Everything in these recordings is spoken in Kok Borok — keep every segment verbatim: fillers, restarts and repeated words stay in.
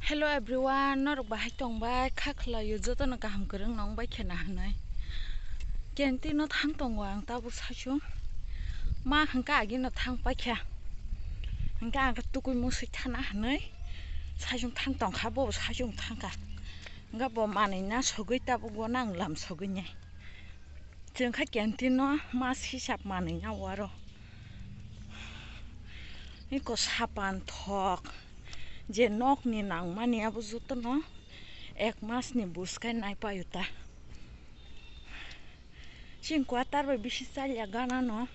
Hello everyone, norok bahai tongbai, kha khlaio jotono kaham kwrwng nong bai khena hwnwi. Canteen no thang tongo ang tabuk saichung. Ma hwnkhe agino thang paikha. Hwnkhe ang tukui musui thana hwnwi saichung thang tongkha, bo saichung thangkha. Hwnkhe bo manwi na sogwi tabuk bo nang lam sogwi nai. Chwng kha canteen no mas hisab manwi ya o aro. Eko sapan thok je nok ni nang mani abo joto no ek mas ni bwskai nai paio ta. Chini quarter bai bisi chaliya gana no.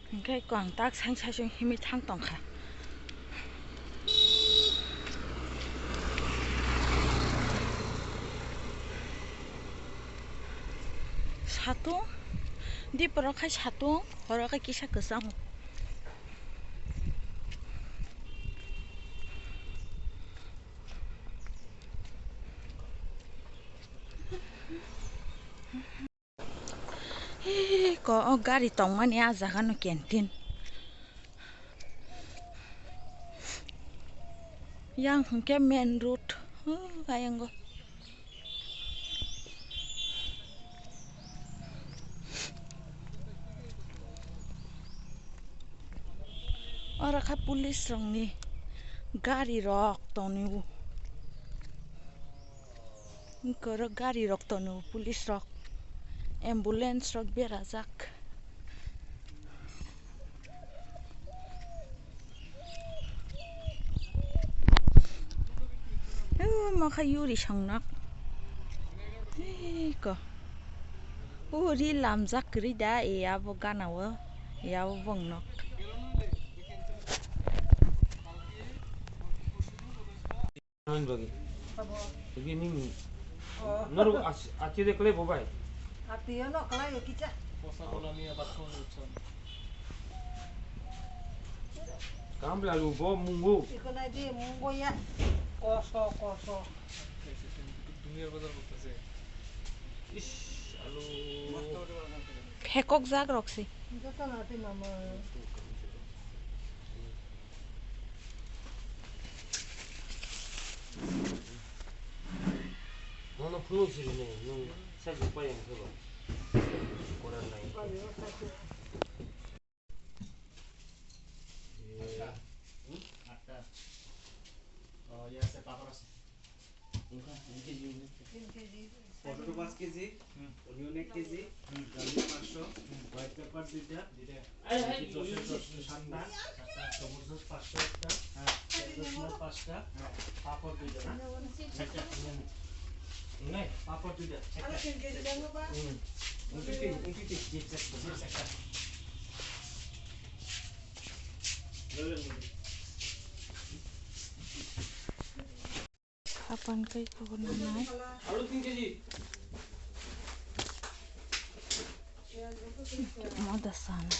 Hwnkhe kong tak sang saichung himwi thang tongkha. Satung, diporo khai satung, horo khai kisa kwchang. Hee, ko o gari tongmani ah jaga no canteen. Yang hwnkhe main road, hoo, ayango. Oro kha police rokni gari rok tonwi. Eko oro gari rok tonwi police rok, ambulance rok berajak. Uu, mokha yuri songnak. Eko. Uri lamjak kwrwi da, e abo gana o, e abo bong nok. Nang bagi. Abo. Ibi nini. Oh. Noru as-, ati de kle bobai. Ati yo no kla yo kicha. Posa bola ni abat ko ni chon. Kam lalu bo mungo. Iko na di mungo ya. Koso, koso. Dunia bazar ko se. Ish, alu. Phekok jak rok si. Joto na ti mama. Nono phunuk siri ne, nwng sai bupai ang khe ba. Koran nai. Atta. Hmm? Atta. Oh, ya, se papar ase. Wngkha, wngkha, wngkha. Potato পাঁচ KG, onion এক KG, garlic পাঁচশো, white pepper দুইটা, এই, এই, রসুন সাতটা, tomato sauce পাঁচশো একটা, হ্যাঁ। পেঁয়াজ রসুন পাঁচটা, হ্যাঁ। পাঁপড় দুইটা, না? চারটা, হুম। হুম, পাঁপড় দুইটা, চারটা। হুম। উনত্রিশ, উনত্রিশ, জি, চারটা, জি, চারটা। Kapan kai kuhuna nai. Alu tin kg. Moda sana.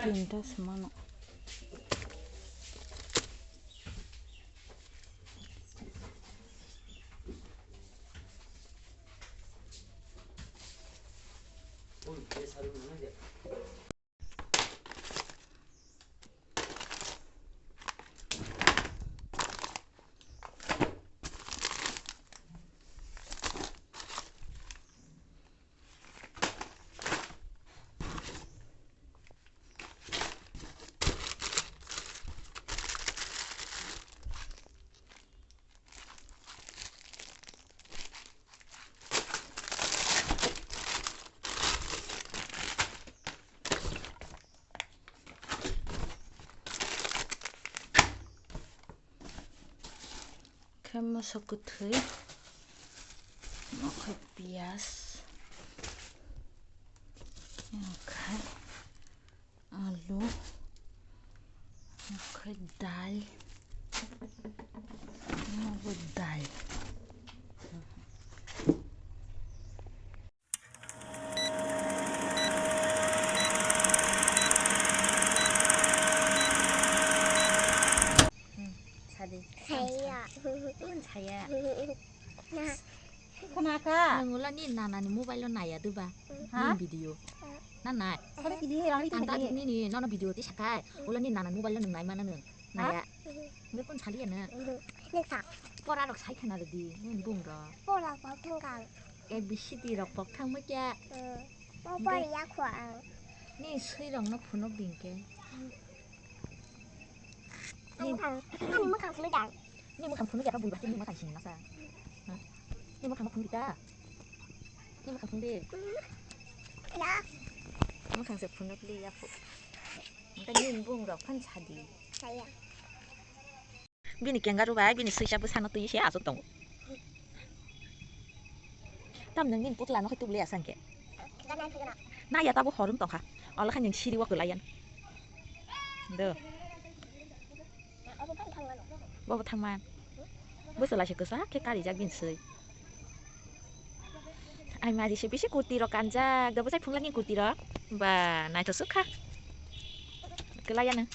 Tinta semano. Khe moso kwthwi, omo khe piyaj, omo khe alu, omo khe dal, omo bo dal. Sadi. Saya. Saya. Khonakha. Nang ula ni nana ni mobile lo naya duba. Ha? Ni video. Na nai. Ada video yang itu. Anta ni ni nono video ti sakai. Ula ni nana ni mobile lo nang nai mana nang. Naya. Nge kun saliya na. Nisa. Pora rok sai khana rwdi, nini bung rok. Pora pok thang kang. A B C D rok pok thang ma kya. Mo pori ya khwa ang. Ni sui rok no phunuk ding ke. Ni mukhang, ni mukhang phunuk dang. Ni mukhang phunuk ya ka bui ba ni mukhang sing na sa. Ni mukhang phunuk ta. Ni mukhang phunuk di. Ya. Mukhang se phunuk di ya phu. Nta ni bung rok phan sadi. Saya. Bini kengaru bai, bini suisa bwsano twi se aswk tongo. Tam nwng nini putla no khai tubuli asang ke. Na ya tabo horum tongkha. Ola khai nwng siri o kwlaiyan. Do. Bobo thangma. Bwswla se kwsa khe karijak bini swi. Ai mari se bisi kurti rok kanjak, do bwsai phunglak ni kurti rok. Ba, naithoswk kha. Kwlaiya nw.